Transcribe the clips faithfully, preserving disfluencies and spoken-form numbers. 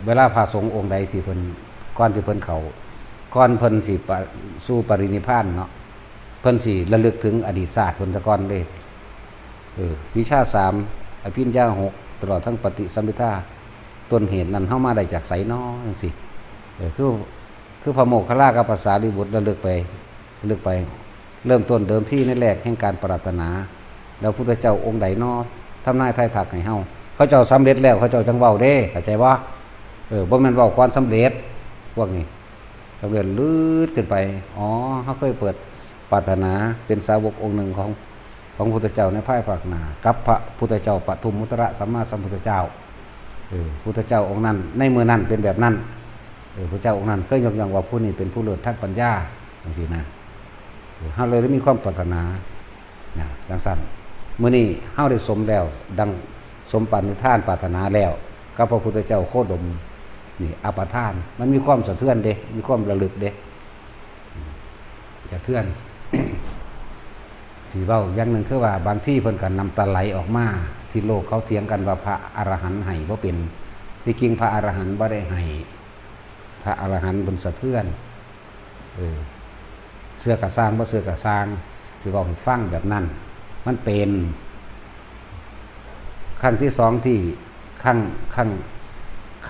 เวลาพระสงฆ์องค์ใดที่เพิ่น ก่อนที่เพิ่นเข้า ก่อนเพิ่นสิปะ สู่ปรินิพพานเนาะ เพิ่นสิระลึกถึงอดีตชาติเพิ่นซะก่อนเด้ เออ วิชชาสาม อภิญญาหก ตลอดทั้งปฏิสัมภิทา ต้นเหตุนั้นเฮามาได้จากไสน้อ จังซี้ เออ คือ คือพระโมคคัลลากับพระสารีบุตรระลึกไป ระลึกไป เริ่มต้นเดิมทีในแรกแห่งการปรารถนา แล้วพุทธเจ้าองค์ใดน้อ ทำนายทายทักให้เฮา เขาเจ้าสำเร็จแล้ว เขาเจ้าจังเว้าเด้ เข้าใจบ่ เออ บ่แม่นเว้าก่อนสำเร็จ พวกนี้ สำเร็จลืดขึ้นไป อ๋อ เฮาเคยเปิดปรารถนาเป็นสาวกองค์หนึ่งของ ของพุทธเจ้าในภายภาคหน้า กับพระพุทธเจ้าปทุมมุตตระสัมมาสัมพุทธเจ้า เออ พุทธเจ้าองค์นั้น ในมื้อนั้นเป็นแบบนั้น เออ พุทธเจ้าองค์นั้นเคยยกย่องว่าผู้นี้เป็นผู้เลิศทางปัญญา จังซี้นะ เออ เฮาเลยได้มีความปรารถนา นะ จังซั่น มื้อนี้เฮาได้สมแล้ว ดังสมปณิธานปรารถนาแล้ว กับพระพุทธเจ้าโคดม นี่ อัปปทาน มันมีความสะเทือนเด้ มีความระลึกเด้ สะเทือน ที่เว้าอย่างหนึ่งคือว่าบางทีเพิ่นก็น้ำตาไหลออกมา ที่โลกเขาเถียงกันว่าพระอรหันต์ให้บ่เป็น ที่จริงพระอรหันต์บ่ได้ให้ พระอรหันต์เพิ่นสะเทือน เออ เชื่อกะซ่าง บ่เชื่อกะซ่าง สิเว้าให้ฟังแบบนั้น มันเป็น ครั้งที่สองที่ ครั้ง ครั้ง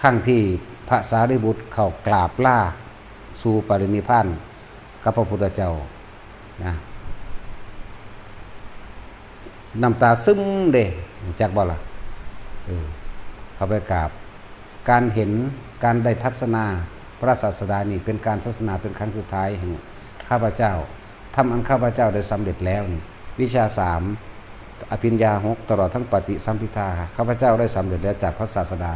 ครั้งที่พระสารีบุตรเข้ากราบลาสู่ปรินิพพานกับพระพุทธเจ้านะ น้ำตาซึมเด้ จักบ่ล่ะ เออ เข้าไปกราบ การเห็น การได้ทัศนาพระศาสดานี่เป็นการทัศนาเป็นครั้งสุดท้ายแห่งข้าพเจ้า ธรรมอันข้าพเจ้าได้สำเร็จแล้วนี่ วิชชาสาม อภิญญาหก ตลอดทั้งปฏิสัมภิทา ข้าพเจ้าได้สำเร็จแล้วจากพระศาสดา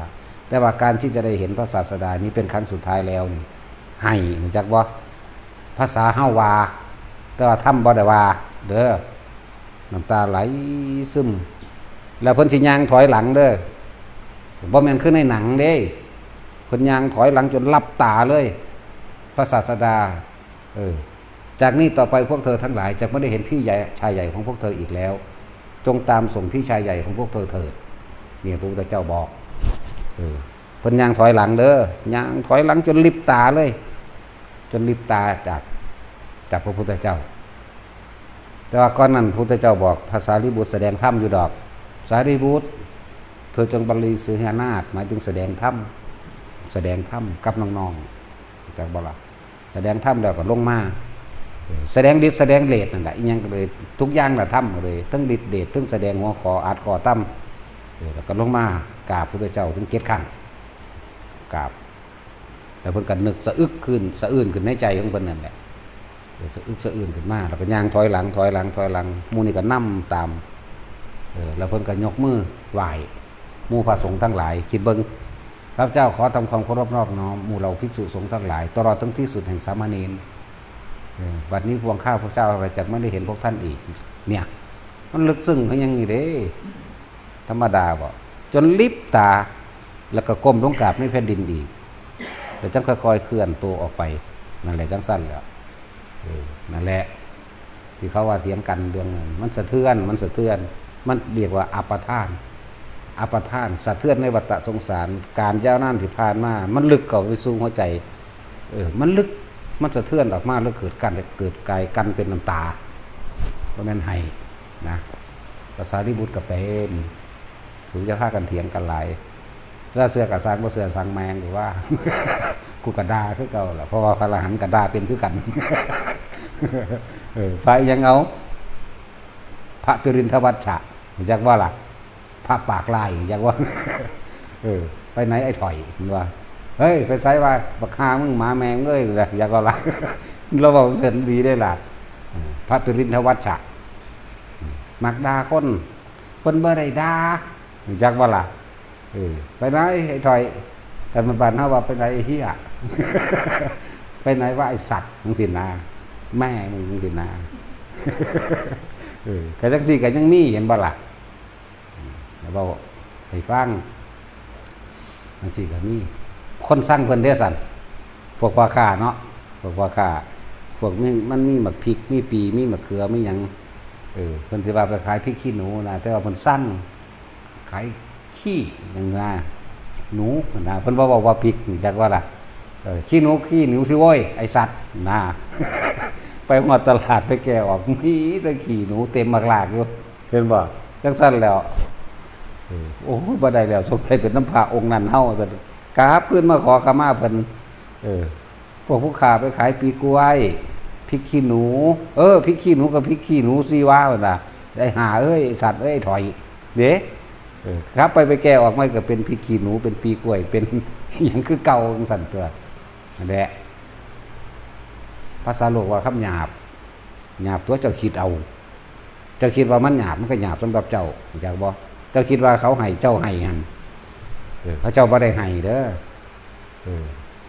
แต่ว่าการที่จะได้เห็นพระศาสดานี้เป็นครั้งสุดท้ายแล้วนี่ ให้ จักบ่ ภาษาเฮาว่า แต่ว่าธรรมบ่ได้ว่า เด้อ น้ำตาไหลซึม แล้วเพิ่นสิย่างถอยหลังเด้อ บ่แม่นคือในหนังเด้ เพิ่นย่างถอยหลังจนหลับตาเลย พระศาสดา เออ จากนี้ต่อไปพวกเธอทั้งหลายจะไม่ได้เห็นพี่ใหญ่ ชายใหญ่ของพวกเธออีกแล้ว จงตามส่งพี่ชายใหญ่ของพวกเธอเถิด เนี่ยพระพุทธเจ้าบอก เออ เพิ่นย่างถอยหลังเด้อ ย่างถอยหลังจนหลับตาเลย จนหลับตาจาก จากพระพุทธเจ้า แต่ว่าก่อนนั้นพระพุทธเจ้าบอกพระสารีบุตรแสดงธรรมอยู่ดอก สารีบุตร เธอจงบรรลือเสหนาฏ หมายถึงแสดงธรรม แสดงธรรมกับน้องๆ จักบ่ล่ะ แสดงธรรมแล้วก็ลงมา แสดงฤทธิ์แสดงเดชนั่นแหละ อีหยังก็เลย ทุกอย่างน่ะธรรมหมดเลย ทั้งฤทธิ์เดช ทั้งแสดงหัวข้ออัดข้อธรรม เออ แล้วก็ลงมากราบพุทธเจ้าถึงเจ็ดครั้ง กราบ แล้วเพิ่นก็นึกสะอึกขึ้น สะอื้นขึ้นในใจของเพิ่นนั่นแหละ เออ สะอึกสะอื้นขึ้นมา แล้วก็ย่างถอยหลัง ถอยหลัง ถอยหลัง หมู่นี่ก็นำตาม เออ แล้วเพิ่นก็ยกมือไหว้ หมู่พระสงฆ์ทั้งหลาย คิดเบิ่ง ข้าพเจ้าขอทำความเคารพนอบน้อม หมู่เหล่าภิกษุสงฆ์ทั้งหลาย ตลอดทั้งที่สุดแห่งสามเณร เออ บัดนี้พวกข้าพเจ้าอะไรจักไม่ได้เห็นพวกท่านอีก เนี่ย มันลึกซึ้งคือหยังนี่เด้ ธรรมดาบ่ จนหลับตา แล้วก็ก้มลงกราบในแผ่นดินอีก แล้วจังค่อยๆเคลื่อนตัวออกไป นั่นแหละจังซั่นแหละ เออ นั่นแหละ ที่เขาว่าเถียงกันเรื่องนั้น มันสะเทือน มันสะเทือน มันเรียกว่าอัปปทาน อัปปทาน สะเทือนในวัฏสงสาร การยาวนานที่ผ่านมา มันลึกเข้าไปสู่หัวใจ เออ มันลึก มันสะเทือนออกมา แล้วเกิดกัน เกิดกลายกันเป็นน้ำตา บ่แม่นไห้นะ พระสารีบุตรก็เป็น สูจะพากันเถียงกันหลาย ถ้าเชื่อกะซ่าง บ่เชื่อซ่างแม่ง หรือว่า กูกะด่าคือเก่าล่ะ เพราะว่าพระอรหันต์กะด่าเป็นคือกัน เออ พระอีหยังเอา พระปริณฑวัชชะ รู้จักบ่ล่ะ พระปากลาย รู้จักบ่ เออ ไปไหนไอ้ถอย มันว่า เฮ้ย ไปไสวะ บักห่ามึง หมาแม่งเอ้ย รู้จักบ่ล่ะ เราเว้าซั่นดีเด้ล่ะ เออ พระปริณฑวัชชะ เออ มักด่าคน เพิ่นบ่ได้ด่า รู้จักบ่ล่ะ เออ ไปไหนไอ้ถอย แต่มันบ้านเฮาว่าไปไหนไอ้เหี้ย ไปไหนวะไอ้สัตว์ จังซี้นะ แม่มึง จังซี้นะ เออ ก็จังซี้ก็ยังมี เห็นบ่ล่ะ อืม แล้วเว้าให้ฟัง จังซี้ก็มี คนซังเพิ่นเด้ซั่น พวกพ่อค้าเนาะ พวกพ่อค้า พวกมี มันมีหมากพริก มีปี มีหมากเขือ มีหยัง เออ เพิ่นสิว่าไปขายพริกขี้หนูนะ แต่ว่าเพิ่นซัง ขายขี้หยังนะ หนูนะ เพิ่นบ่เว้าว่าพริก จักว่าล่ะ เออ ขี้หนู ขี้หนูสิโว้ย ไอ้สัตว์นะ ไปฮอดตลาดไปแกะออก มีแต่ขี้หนูเต็มหมากหลากอยู่ เห็นบ่ จั่งซั่นแล้ว เออ โอ้ย บ่ได้แล้ว สงสัยเป็นนำพระองค์นั้นเฮา ซั่น กราบคืนมาขอขมาเพิ่น เออ พวกผู้ข้าไปขายปีกล้วย พริกขี้หนู เออ พริกขี้หนูกับพริกขี้หนูสิวะ ว่าซั่นน่ะ ไอ้ห่าเอ้ย ไอ้สัตว์เอ้ย ถอย เด้ เออ ครับ ไป ไปแกะออกมาก็เป็นพริกขี้หนู เป็นปีกล้วย เป็นหยังคือเก่าจั่งซั่นตั่ว นั่นแหละ ภาษาโลกว่าคำหยาบ หยาบตัวเจ้าคิดเอา เจ้าคิดว่ามันหยาบ มันก็หยาบสำหรับเจ้า รู้จักบ่ เจ้าคิดว่าเขาให้ เจ้าให้หั่น เออ เขาเจ้าบ่ได้ให้เด้อ เออ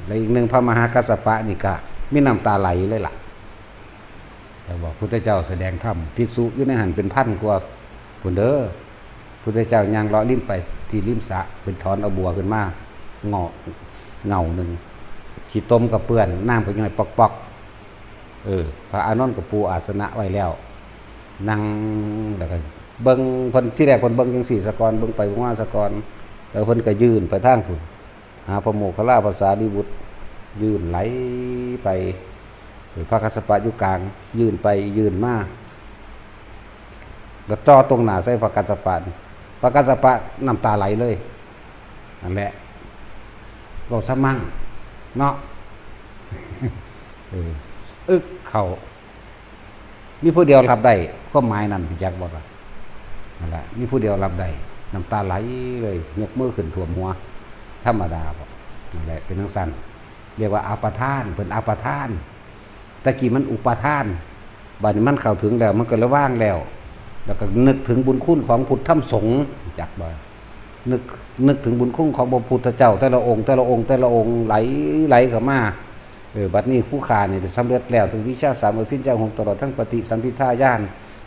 และอีกหนึ่ง พระมหากัสสปะนี่ก็มีน้ำตาไหลเลยล่ะ แต่ว่าพุทธเจ้าแสดงธรรม ภิกษุอยู่ในหั่นเป็นพันกว่าพุ้นเด้อ พุทธเจ้าย่างเลาะริมไปที่ริมสระ ไปถอนเอาบัวขึ้นมา เงาะ เงาหนึ่ง ขี้ตมก็เปื้อน น้ำก็ย้อยปอกๆ เออ พระอานนท์ก็ปูอาสนะไว้แล้ว นั่ง แล้วก็เบิ่ง เพิ่น ที่แรกเพิ่นเบิ่งจั่งซี้ซะก่อน เบิ่งไปเบิ่งมาซะก่อน แล้วเพิ่นก็ยื่นไปทางพุ้น หาพระโมคคัลลาภาษาลีบุตร ยื่นไหลไป พระกัสสปะอยู่กลาง ยื่นไปยื่นมา แล้วจ่อตรงหน้าใส่พระกัสสปะ พระกัสสปะน้ำตาไหลเลย นั่นแหละ เว้าซะมั่ง เนาะ เออ อึกเข้า มีผู้เดียวรับได้ ความหมายนั่น รู้จักบ่ล่ะ นั่นแหละ มีผู้เดียวรับได้ น้ำตาไหลเลย ยกมือขึ้นท่วมหัว ธรรมดาบ่ นั่นแหละ เป็นจั่งซั่น เรียกว่าอัปทาน เพิ่นอัปทาน ตะกี้มันอุปาทาน บัดนี้มันเข้าถึงแล้ว มันก็เลยว่างแล้ว แล้วก็นึกถึงบุญคุณของพุทธธรรมสงฆ์ รู้จักบ่ นึก นึกถึงบุญคุณของพระพุทธเจ้า แต่ละองค์ แต่ละองค์ แต่ละองค์ ไหล ไหลเข้ามา เออ บัดนี้ผู้ข้านี่ได้สำเร็จแล้ว ถึงวิชาสามอภิญญาหก ตลอดทั้งปฏิสัมภิทาญาณ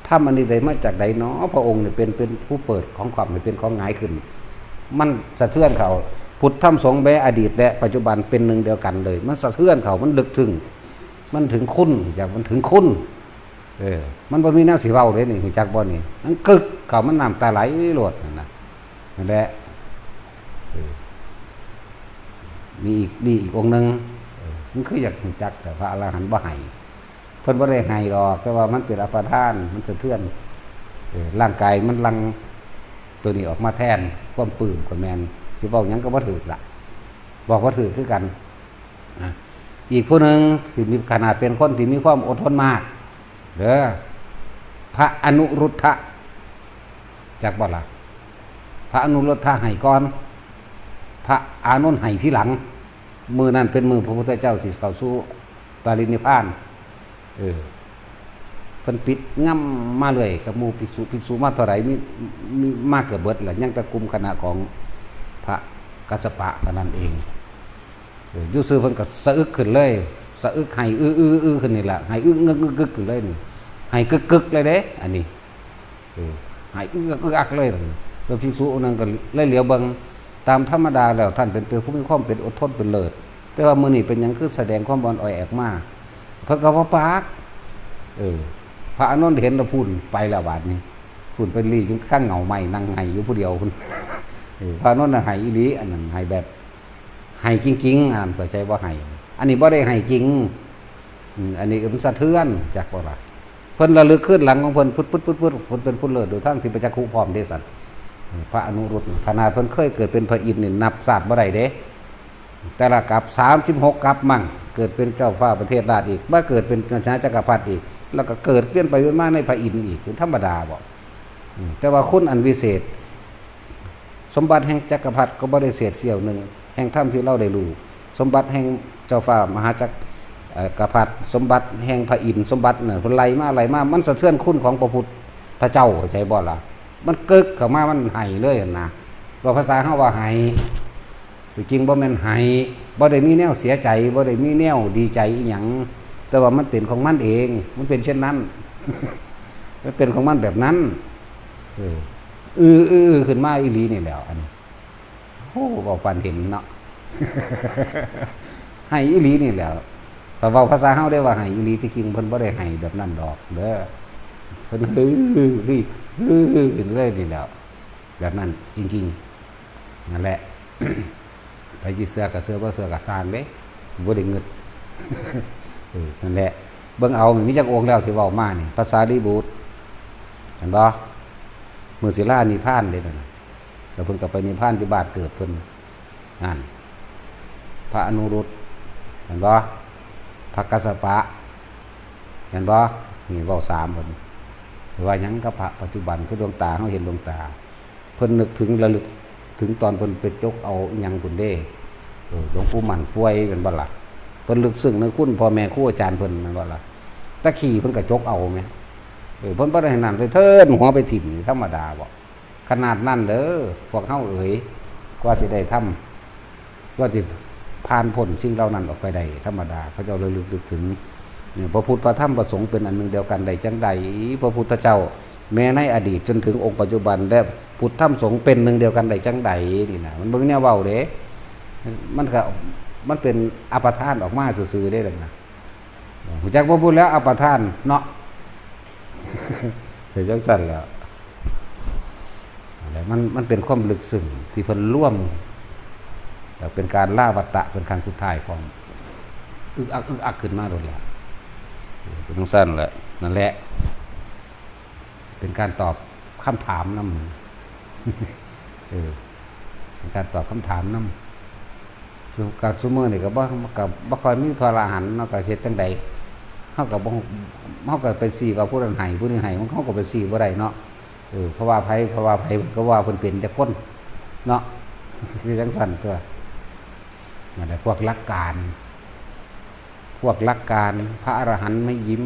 ธรรมอันนี้ได้มาจากใดหนอ พระองค์นี่เป็น เป็นผู้เปิดของความนี่เป็นของหงายขึ้น มันสะเทือนเข้า พุทธธรรมสงฆ์แม้อดีตและปัจจุบันเป็นหนึ่งเดียวกันเลย มันสะเทือนเข้า มันลึกถึง มันถึงคุณ อยากมันถึงคุณ เออ มันบ่มีแนวสิเว้าเด้นี่ รู้จักบ่นี่ มันกึกเข้า มันน้ำตาไหลโลดนั่นน่ะ นั่นแหละ เออ มีอีก มีอีกองค์หนึ่ง เออ มันคืออยากรู้จัก แต่พระอรหันต์บ่ให้ เพิ่นบ่ได้ให้ดอก แต่ว่ามันเป็นอัปทาน มันสะเทือน เออ ร่างกายมันหลั่งตัวนี้ออกมาแทน ความปลื้มก็แม่น สิเว้าหยังก็บ่ถูกล่ะ บอกบ่ถูกคือกัน นะ อีกผู้หนึ่งที่มีขนาดเป็นคนที่มีความอดทนมาก เด้อ พระอนุรุทธะ จักบ่ล่ะ พระอนุรุทธะให้ก่อน พระอานนท์ให้ทีหลัง มื้อนั้นเป็นมื้อพระพุทธเจ้าสิเข้าสู่ปรินิพพาน เออ เพิ่นปิดง่ำมาเลยกับหมู่ภิกษุ ภิกษุมาเท่าไหร่ มี มีมาเกือบเบิดแล้ว ยังแต่กลุ่มคณะของพระกัสสปะเท่านั้นเอง เออ อยู่ซื่อเพิ่นก็สะอึกขึ้นเลย สะอึกไห้อื้ออื้ออื้อขึ้นนี่แหละ ไห้อึกงึกงึกงึกขึ้นเลยนี่ ไห้กึกกึกเลยเด้ อันนี้ เออ ไห้อึกอักอึกอักเลย แล้วภิกษุองค์นั้นก็เลยเหลียวเบิ่ง ตามธรรมดาแล้วท่านเป็น เป็นผู้มีความเป็นอดทนเป็นเลิศ แต่ว่ามื้อนี้เป็นหยังคือแสดงความอ่อนอ่อยแออกมา เพิ่นก็บ่ปาก เออ พระอานนท์เห็นแล้วพู้นไปแล้วบาดนี้ พู้นไปลี้อยู่ข้างเงาไม้นั่งไห้อยู่ผู้เดียวพู้น เออ พระอานนท์น่ะไห้อีหลี อันนั้นไห้แบบ ไห้จริงๆ อันนั้นเข้าใจว่าไห้ อันนี้บ่ได้ไห้จริง อืม อันนี้มันสะเทือน จักบ่ล่ะ เพิ่นระลึกคืนหลังของเพิ่น ปึ๊ดๆๆๆ เพิ่นเป็นผู้เลิศโดยทางทิพยจักขุพร้อมเด้ซั่น อืม พระอนุรุทธะ ขนาดเพิ่นเคยเกิดเป็นพระอินทร์นี่นับชาติบ่ได้เด้ แต่ละกัป สามสิบหกกัปมั้ง เกิดเป็นเจ้าฟ้าประเทศราชอีก มาเกิดเป็นราชาจักรพรรดิอีก แล้วก็เกิดเวียนไปเวียนมาในพระอินทร์อีก เป็นธรรมดาบ่ อืม แต่ว่าคุณอันวิเศษ สมบัติแห่งจักรพรรดิก็บ่ได้เศษเสี้ยวหนึ่ง แห่งธรรมที่เราได้รู้ สมบัติแห่งเจ้าฟ้ามหาจักร เอ่อ กรพรรดิ สมบัติแห่งพระอินทร์ สมบัติน่ะ เพิ่นไล่มา ไล่มา มันสะเทือนคุณของพระพุทธเจ้า เข้าใจบ่ล่ะ มันกึกเข้ามา มันไห้เลยหั่นนะ ว่าภาษาเฮาว่าไห้ ที่จริงบ่แม่นไห้ บ่ได้มีแนวเสียใจ บ่ได้มีแนวดีใจอีหยัง แต่ว่ามันเป็นของมันเอง มันเป็นเช่นนั้น มันเป็นของมันแบบนั้น เออ อื้อ อื้อ อื้อ ขึ้นมาอีหลีนี่แหล้ว อันนี้ โอ้ เว้าปานเห็นเนาะ ไห้อีหลีนี่แหล้ว ถ้าเว้าภาษาเฮาได้ว่าไห้อีหลี ที่จริงเพิ่นบ่ได้ไห้แบบนั้นดอกเด้อ เพิ่น ฮือ ฮือ ฮือ ขึ้นเลยนี่แหล้ว แบบนั้นจริงๆ นั่นแหละ ไผสิเชื่อก็เชื่อ บ่เชื่อก็ซ่างเด้ บ่ได้งึด เออ นั่นแหละ เบิ่งเอา มีจักองค์แล้วที่เว้ามานี่ พระสารีบุตร เห็นบ่ มื้อสิลานิพพานเด้นั่นน่ะ แล้วเพิ่นก็ไปนิพพานอยู่บ้านเกิดเพิ่น นั่น พระอนุรุทธ เห็นบ่ พระกัสสปะ เห็นบ่ นี่เว้าสามเพิ่น แต่ว่าหยังกับพระปัจจุบัน คือดวงตา เฮาเห็นดวงตา เพิ่นนึกถึง ระลึกถึงตอนเพิ่นไปจกเอาอิหยังพุ้นเด้ เออ หลวงปู่มั่นป่วยแม่นบ่ล่ะ เพิ่นลึกซึ้งในคุณพ่อแม่ครูอาจารย์เพิ่นแม่นบ่ล่ะ ตะขี้เพิ่นก็จกเอาแหม เออ เพิ่นบ่ได้ให้นั่นไปเทิ่นหัวไปถิ่มนี่ธรรมดาบ่ ขนาดนั้นเด้อ พวกเฮาเอ๋ย กว่าสิได้ทำ กว่าสิผ่านพ้นสิ่งเหล่านั้นออกไปได้ ธรรมดา เขาเจ้าระลึกนึกถึง เนี่ย พระพุทธ พระธรรม พระสงฆ์เป็นอันหนึ่งเดียวกันได้จังใด พระพุทธเจ้า แม้ในอดีตจนถึงองค์ปัจจุบัน และพุทธธรรมสงฆ์เป็นหนึ่งเดียวกันได้จังใด นี่นะ มันบ่มีแนวเว้าเด้ มันก็ มันเป็นอัปทานออกมาซื่อๆเด้ล่ะนะ ฮู้จักบ่พูดแล้วอัปทานเนาะ เป็นจังซั่นแหล้ว แล้วมัน มันเป็นความลึกซึ้งที่เพิ่นรวม แล้วเป็นการลาวัตตะเป็นครั้งสุดท้ายของ อึกอัก อึกอักขึ้นมาโลดแหละ เป็นจังซั่นแหละ นั่นแหละ เป็นการตอบคำถามนำ เออ เป็นการตอบคำถามนำ ซุ กับซุมื้อนี่ก็บ่ ก็บ่ค่อยมีพระอรหันต์เนาะ ก็เฮ็ดจั่งใด เฮาก็บ่ เฮาก็ไปซี้ว่าผู้นั้นให้ ผู้นี้ให้ มัน เฮาก็ไปซี้บ่ได้เนาะ เออ เพราะว่าไผ เพราะว่าไผ เพิ่นก็ว่าเพิ่นเป็นแต่คนเนาะ คือจั่งซั่นตั่ว นั่นแหละ พวกหลักการ พวกหลักการ พระอรหันต์ไม่ยิ้ม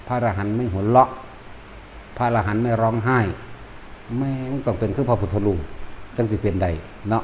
พระอรหันต์ไม่หัวเราะ พระอรหันต์ไม่ร้องไห้ แม่งต้องเป็นคือพระพุทธรูป จั่งสิเป็นได้เนาะ